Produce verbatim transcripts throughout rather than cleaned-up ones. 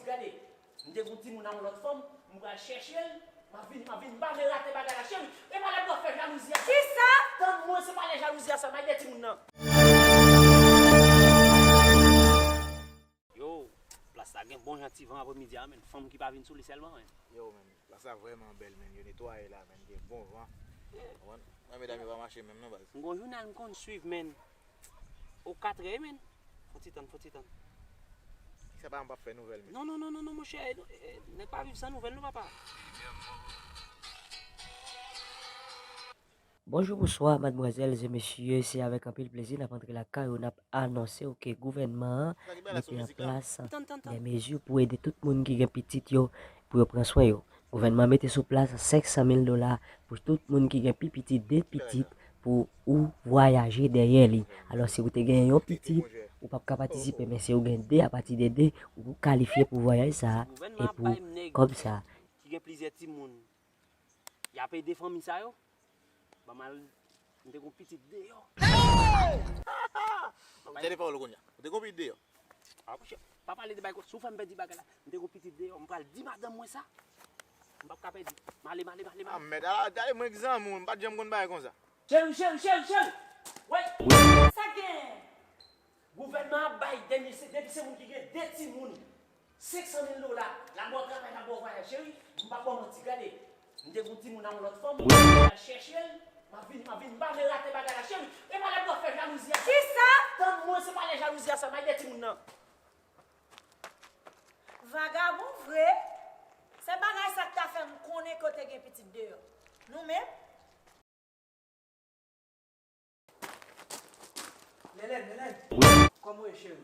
Gade, m te gon timoun a yon lòt fanm, m pral chèche l, m ap vini, m ap vini, m pa vle rate bagay la, cheri. E pa lè pou w ap fè jalouzi a sa. Kisa? Tann mwen, se pa lè jalouzi a sa, m al de timoun nan. Yo, plas la gen bon jan ti van apremidi a, men fanm ki pa vin sou li sèlman, men. Yo, men. Plas la vrèman bèl, men. Yo netwaye la, men. Gen bon van. Konprann? Mwen, medam yo pa mache menm, non, baz. M gon jounal m konn swiv, men. O katrè, men. Fò ti tann, fò ti tann. Sa pa, m p ap fè nouvèl, men. Non, non, non, non, non, monchè. Eh, nèg pa viv san nouvèl, non, papa. Bonjou, bonswa, madmwazèl e mesye. Se avèk anpil plezi n ap antre lakay ou, n ap anonse w ke gouvènman an mete an plas de mezi pou ede tout moun ki gen pitit yo, pou yo pran swen yo. Gouvènman an mete sou plas senk san mil dola pou tout moun ki gen pi piti de pitit pou ou vwayaje dèyè li. Alò, si ou te gen yon pitit, ou p ap ka patisipe, men si ou gen de, apati de de, ou kalifye pou vwayaj sa a e pou kòb sa a. Ki gen plizyè timoun, y ap ede fanmi sa yo. Ban m al, m te gon pitit deyò. Tande pawòl ou kounye a. Ou te gon pitit deyò. Ah, monchè, pa pale de bagay konsa. Si w fè m pèdi bagay la, m te gon pitit deyò. M pral di madanm mwen sa. M p ap ka pèdi. M ale, m ale, m ale, m ale. Ah, mèd, ala, gade mwen ki zanmi w, m pa t janm konn bagay konsa. Cheri, cheri, cheri, cheri. Woy. Sa k genyen? Gouvènman an bay dènye se, depi se moun ki gen de timoun, senk san mil dola, l ap ba w travay, l ap ba w vwayaj, cheri. M p ap ba w manti, gade. M te gon timoun a yon lòt fanm, m al chèche l, m ap vini, m ap vini, m pa vle rate bagay la, cheri. E pa lè pou w ap fè jalouzi a sa. Kisa? Tann mwen, se pa lè jalouzi a sa, m al de timoun nan. Vagabon vre. Se bagay sa k ta fè m konnen ke w te gen pitit deyò. Nou menm? Lèlèn, Lèlèn. Wi. Kòman w ye, cheri?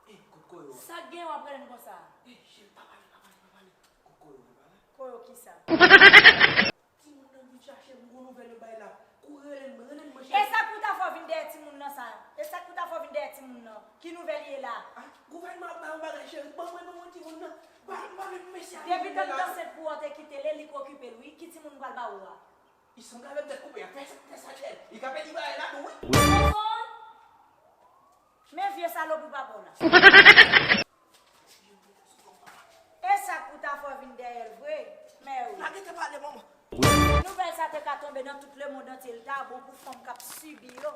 Eh, kout koyo a. Sa k gen w ap rele m konsa? Eh, cheri, pa pale, pa pale, pa pale. Kout koyo a, pa la. Koyo kisa? Timoun nan vin chache m, gon nouvèl yo bay la. Kouri rele m, rele m, mwen, cheri. E sa k pou ta fè w vin dèyè timoun nan sa? E sa k pou ta fè w vin dèyè timoun nan? Ki nouvèl ye la? Ah, gouvènman ap bay yon bagay, cheri. Ban mwen non timoun nan. Ba, ba, men mesye a. Depi tann ansent pou w te kite l, li k okipe l, wi. Ki timoun m pral ba ou a? Li sanble avèk tèt koupe a, fè sa, fè sa, Jèl. Li ka pèdi bagay la tou, wi. Sonson! Men vye salopri papa w la. E sa k pou ta fè w vin dèyè l vre, mè wi. Lage tèt pale, manman. Si nouvèl sa te ka tonbe nan tout lemonn antye, l ta bon pou fanm k ap sibi yo.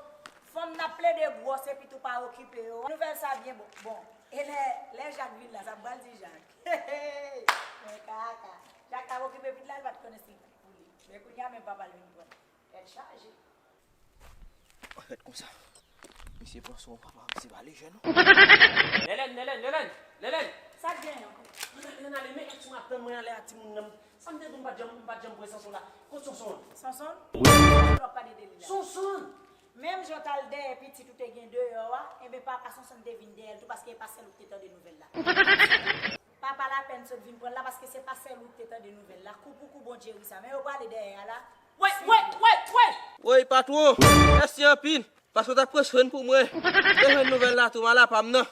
Fanm n ap plede gwòs epi tou pa okipe yo. Nouvèl sa byen bon. Bon, e lè, lè Jak vin la, sa m pral di Jak. Men kaka. Jak t ap okipe pitit la, li pa t konnen si l pou li. Men kounye a, men papa l vin pran. Tèt chaje. An fèt konsa. Misye pran son papa, misye pa lejè non. Lèlèn, Lèlèn, Lèlèn, Lèlèn. Sa k genyen ankò? Ann ale, ann ale, men aksyon ap tann mwen anlè a timoun nan. Sa m te di w, m pa t janm, m pa t janm pran Sonson la. Kot Sonson an? Sonson? Wi. Sonson w ap pale de li la. Sonson! Menm jan w t al dèyè pitit ou te gen deyò a, enben papa Sonson te vin dèyè l tou paske e pa sèl ou ki te tande nouvèl la. Pa, pa lapèn sot vin pran l la, paske se pa sèl ou ki te tande nouvèl la. Kou pou kou Bondye wi sa. Men yo prale dèyè a la. Woy, woy, woy, woy! Woy, patwon, mèsi anpil, paske w t ap pran swen pou mwen. Te jwenn nouvèl la tou, m al apa m nan.